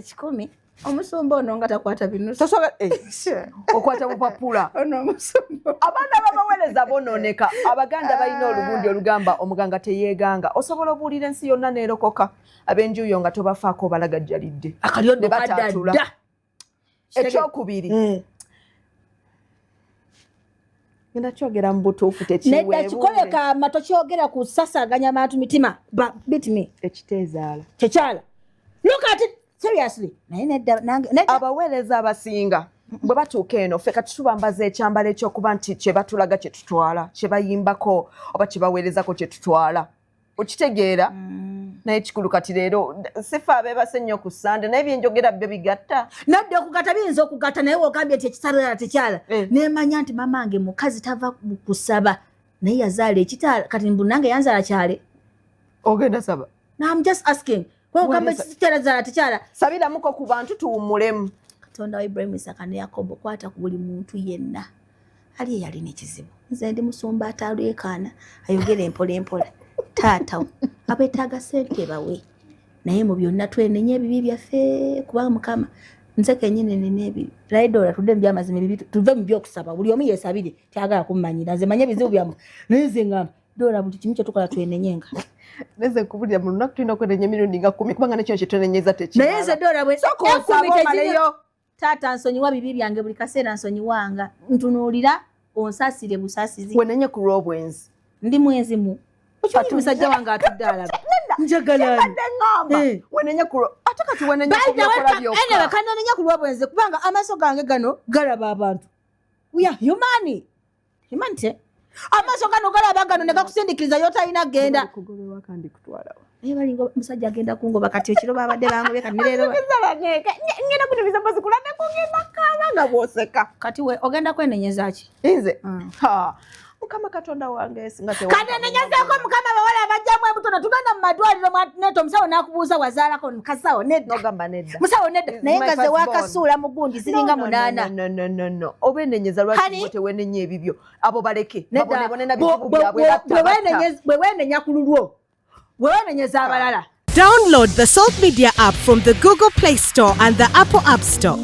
1,000. Omusumba ono nga takwata binusu. Tosobola okwata bupapula. Ono omusumba. Abaana babaweereza bonooneka. Abaganda balina olugundi olugamba, omuganga teyeeganga. Osobola obuulira ensi yonna neerokoka, ab'enjuyo nga tobafaako, obalagajjalidde. Akalyondo Ne bataatula. kadda dda. Ekyokubiri, ngenda kyogera mu butuufu. Nedda. Tekiweebuule. Kikole kama, tokyogera kusasaganya bantu mitima. Beat me. Ekiteezaala. Kyekyala. Look at it seriously. Naye nedda nange nedda. Abaweereza abasinga bwe batuuka eno, ffe kati tubambaza ekyambalo ekyokuba nti kye batulaga kye tutwala, kye bayimbako oba kye baweerezako kye tutwala, okitegeera? Naye kikulu kati leero sifa abeebase nnyo ku Sande, naye byenjogera byo bigatta. Nadda, okugatta biyinza okugatta, naye wogambye nti ekitala tekyala, nemanya nti mamange mukazi tava mu kusaba, naye yazaala ekitaala. Kati mbu nange yanzaala kyale. Ogenda saba. No, I'm just asking. Kwogamba ekitala zaala tekyala. Sabiramuko ku bantu tuwummulemu. Katonda wa Ibrahimu, Isaka ne Yakobo, kwata ku buli muntu yenna ali eyalina ekizibu. Nze ndi musumba atalwekaana, ayogera empola empola. Taata, abeetaaga sente bawe, naye mu byonna twenenye ebibi byaffe, kubanga Mukama, nze kenyini nina ebibi. Naye dola tudde mu byamazima, ebibi tuve mu byokusaba, buli omu yeesabire. Tyagala kummanyira, nze manye ebizibu byammwe, naye nze ngamba dola buli kimu kyetukola twenenyenga. Neze nkubulira, mu lunaku tulina okwenenya emirundi nga 10, kubanga nekino kyetunenyeza tekimala. Naye nze dola bwe Sooka osabe 10 tezinywa- omaleyo. Taata, nsonyiwa bibi byange buli kaseera, nsonyiwanga, ntunuulira onsaasire busaasizi. Wenenye ku lw'obwenzi. Ndi mwenzi mu okimanyi? Musajja wange atudde alaba njagala. Badde ŋŋamba, wenenye ku lwo, ate kati wenenye ku byokola byokka. Kananenya ku lw'obwenzi, kubanga amaaso gange gano galaba abantu. We are human, humanity. Amaaso gano galaba gano ne gakusindikiriza yotalina genda. Kugoberwa kandi kutwalawa. Naye balinga omusajja agenda kungoba. Kati ekiro babadde bangobye, kati ne leero Ngenda kunyumiza mpozi kulabeko, ngenda kaaba nga bw'oseka. Kati we ogenda kwenenyeza ki? Nze? Ha, Mukama Katonda wange, singa Kanenenyezeeko Mukama. Abawala abajjamu embuto netugenda mu madwaliro, neto omusawo n'akubuuza, wazaalako? Kasawo nedda. Nogamba nedda. Musawo nedda. Naye nga ze wakasuula mu gundi ziringa munaana. No, no, no, no. Oba enenyeza lwaki? Honey? Gwe tewenenya ebibyo, abo baleke Nedda. babonebone na bizibu byabwe. Bwe bwe weenenya ku lulwo, bwe weenenyeza abalala. Download the Salt Media app from the Google Play Store and the Apple App Store.